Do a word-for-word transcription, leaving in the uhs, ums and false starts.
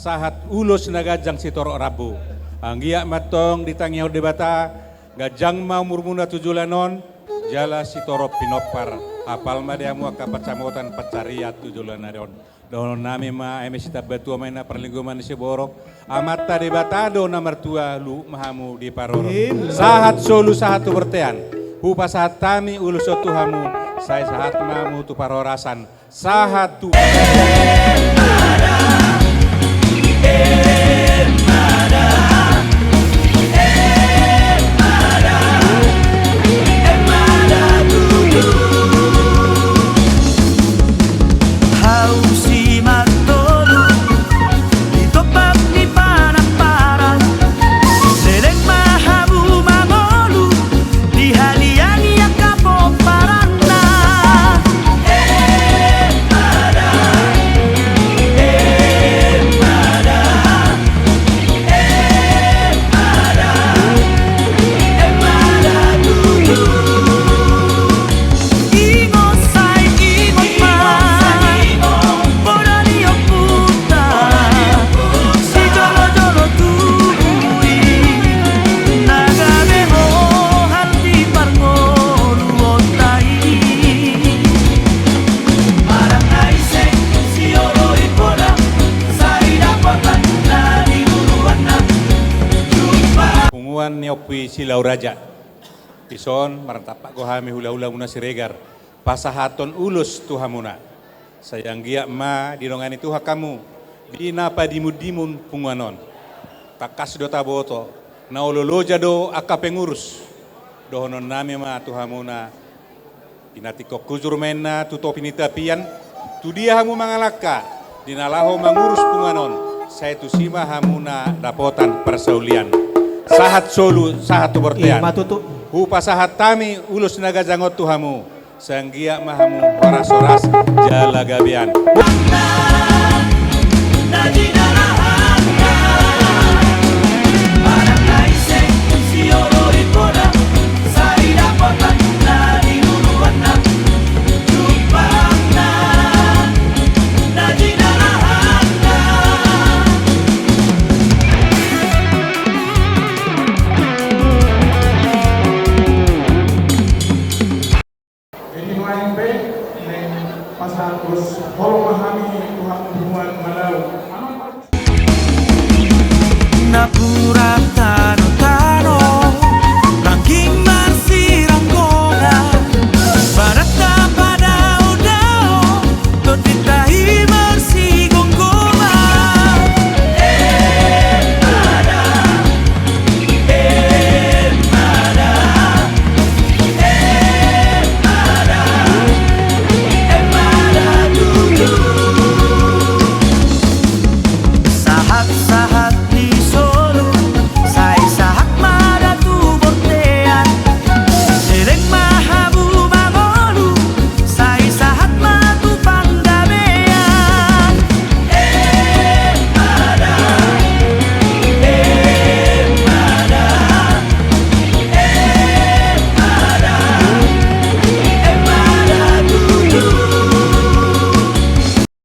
Sahat ulos na ganjang sitorop rambu. Anggiat ma antong ditangihon Debata, ganjang ma umurmuna tu joloan on, jala sitorop pinompar. Apal ma di hamu angka pansamotan pansarian tu joloan on. Dohononnami ma, eme sitambatua ma inna parlinggoman ni siborok. Amanta Debata do na martua, luhut ma hamu diparorot. Sahat solu, sahat tu bontean. Hupasahat hami ulos on tu hamu, sai sahat ma hamu tu parhorasan. Sahat tu punguan ni Ompu i Silau Raja. Dison marnatampak do hami hulahulamuna Siregar pasahathon ulos tu hamuna. Sai anggiat ma didongani Tuhan hamu di na padimundimun punguan on. Tangkas do taboto, na olo loja do angka pengurus. Dohononnami ma tu hamuna, di na tingkos hujur ma inna tu topi ni tapian, tu dia hamu mangalangka, di na laho mangurus punguan on, sai tusi ma hamuna dapotan parsaulian. Sahat solu, sahat tu bontean. Ima tutu. Hupasahat hami ulos na ganjang on tu hamu, sai anggiat ma hamu horas-horas jala gabean.